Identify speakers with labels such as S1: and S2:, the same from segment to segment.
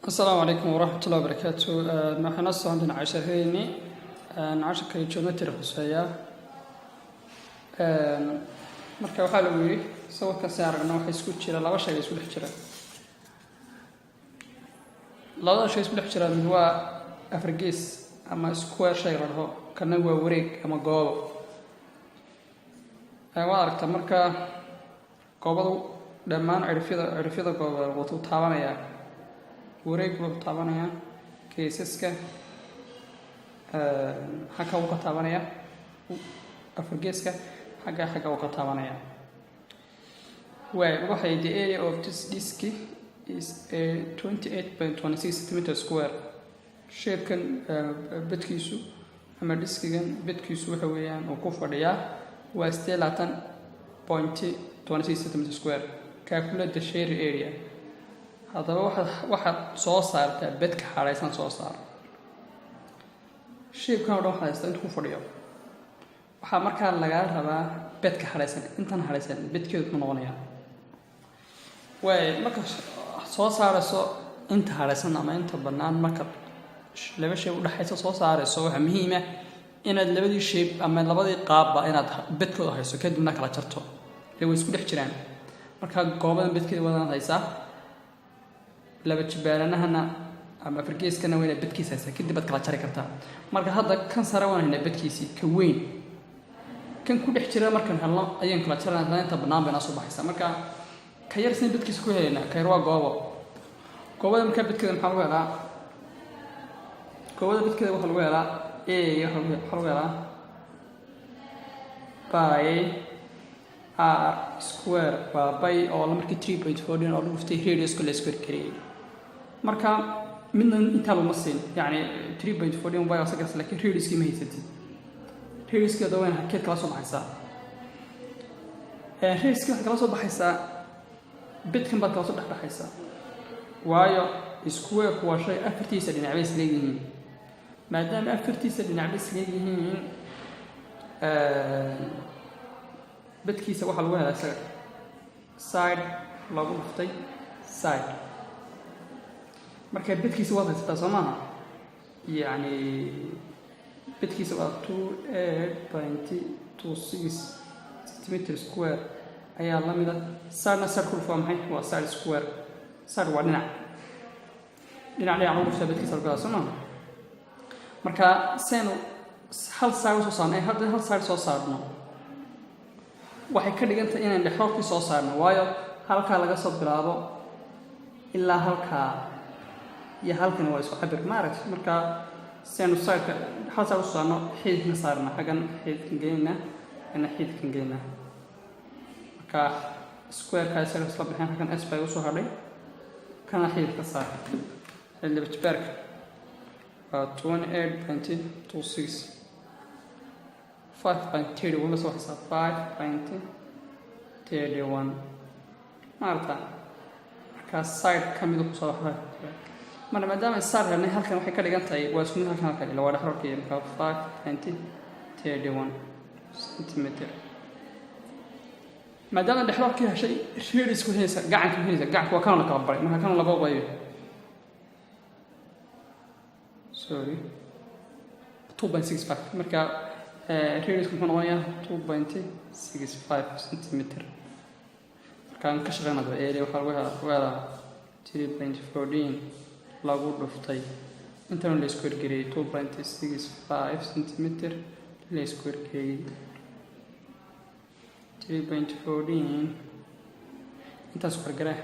S1: Asalaamu calaykum waraxmatullahi wabarakaatu. Waxaan noo socon doonaa casharradeenii. Casharka geometry khuseeya. Marka waxaa lagu yidhi, sawirkan si aragno, waxa isku jira laba shay isku dhex jira. Labada shay isku dhex jira, mid waa afargees ama square shay la dhaho, kana waa wareeg ama goobo. Waad aragtaa, marka goobadu dhammaan cidhifyada goobada wuxuu taabanayaa, wareeg buu taabanayaa, geesaska xagga wuu ka taabanaya, afargeeska xagga wuu ka taabanaya. Waay, waxay the area of this disk is a 28.26 centimeter square. Shapekan bedkiisu ama diskigan bedkiisu waxa weeyaan uu ku fadhiyaa waa 28.26 centimeter square. Calculate the shaded area. Haddaba waxaad soo saartaa bedka hadhaysan, soo saar. Shapekan o dhan waxaad haystaa intuu ku fadhiyo. Waxaa markaa lagaa rabaa bedka hadhaysan, intan hadhaysan bedkeedu ku noqonayaa. Waay, marka soo saarayso inta hadhaysan ama inta bannaan, marka laba shay udhexaysa soo saarayso, waxaa muhiima inaad labadii shape ama labadii qaabba inaad bedkooda hayso, kadibna kala jarto. Ile way isku dhex jiraan. Marka goobadan bedkeeda waanaad haysaa, laba jibaaranahana ama afargeeskana waa inaad bedkiisa haysaa, kadib baad kala jari kartaa. Marka hadda kan sare waan haynaa bedkiisii, ka weyn kan ku dhex jira markaan helno ayaan kala jarana, inta bannaan bay noo soo baxaysaa. Marka ka yar sina bedkiisa ku helaynaa. Ka yar waa goobo. Goobada markaa bedkeeda maxaa lagu helaa? Goobada bedkeeda waxaa lagu helaa a, waxaa lagu helaa pi r square. Waa pi oo markii 3.14 oo lagu dhuftay radiuska la square gareeyey. Marka midna intaa laguma siin, yacni 3.14 pi waa sagas, laakiin radiuskii ma haysatid. Radiuskii hadda wayna halkeed kala soo baxaysaa? Radiuskii waxaad kala soo baxaysaa bedkan baad kala soo dhex baxaysaa, waayo squareku waa shay afartiisa dhinacba isleegyihiin. Maadaama afartiisa dhinacba isleegyihiin, bedkiisa waxaa lagu helaa isaga side lagu dhuftay side. Marka bedkiisa waad haysataa, soo maaha? Yacni bedkiisa waa 28.26 centimeter square ayaa la mida sidena side ku dhuf. Waa maxay? Waa side square. Side waa dhinac, dhinac dhinac lagu dhuftaa bedkiisa lagu helaa, soo maaha? Marka seenu hal side usoo saarno, hadda hal side soo saarno, waxay ka dhigan tahay inaan dhexroorkii soo saarno, waayo halkaa laga soo bilaabo ilaa halkaa iyo halkani waa isku cabir, ma aragti? Marka seenu sideka hal side usoo saarno, xididkan saarna, xaggan xididkan geynaa, kana xididkan geynaa. Marka squareka isaga isla bixin, halkan s bay usoo hadhay, kana xididka saar. Laba jibaarka waa 28.26, 5.31 ba soo baxaysaa, 5.31, maarata? Markaa side ka mida kusoo baxda. Marka maadaama side helnay, halkan waxay ka dhigan tahay waa isku mid halkan, halkan ila waa dhexroorkii. Markaa 5.31 centimeter. Maadaama dhexroorkii heshay, radius ku helaysa, gacanka ku helaysa. Gacanka waa kana la kala baray. Marka kana laba qaybi, sorry, 2.65. Marka radiusku muxuu noqonayaa? 2.65 centimeter. Markaan ka shaqeynado area, waxaa lagu helaa 3.14 lagu dhuftay intan la isku horgeliyey, 2.65 centimeter la isku horgeliyey 3.14. Intaas ku horgaree,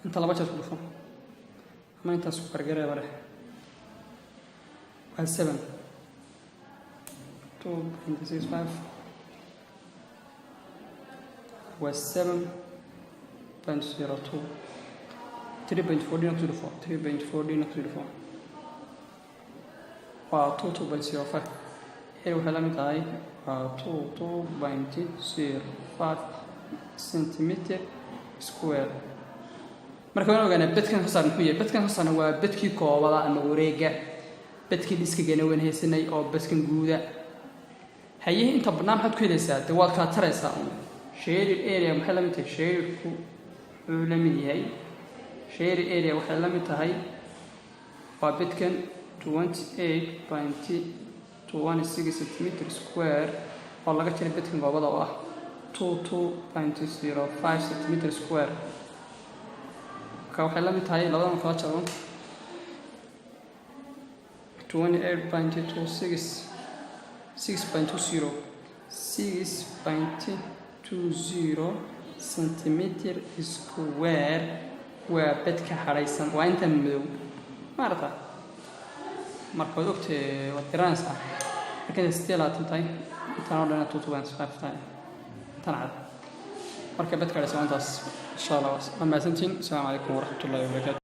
S1: inta laba jeer ku dhufo ama intaas ku horgaree bare, waa seven. 2.65 waa 7.02. 3.14 ku dhufo, 3.14 ku dhufo, waa 22.05. Area waxay la mid tahay waa 22.05 centimeter square. Marka waan ogaanaa bedkan soo saarna muxuu yahay. Bedkan soo saarna waa bedkii koobada ama wareega. Bedkii diskigana waan haysanay oo bedkan guuda haye. Inta bannaan maxaad ku helaysaa? Dee waad kala taraysaa un. Shaded area maxay la mid tahay? Shadedku wuxuu la mid yahay, shaded area waxay la mid tahay Waa bedkan 28.26 centimeter square oo laga jaray bedkan goobada oo ah 22.05 centimeter square. Marka waxay la mid tahay labadan kala jaro 28.26, 6.20, 6.20 centimeter square waa bedka hadhaysan, waa intan madow maarata. Marka waad ogtee, waad garanaysaa marka intay 28 tahay, intaan oo dhan 2.5 tahay, intan cad. Marka bedka hadhaysan waa intaas, insha Allah. Waa mahadsantihiin. Asalaamu calaykum waraxmatullahi wabarakaatu.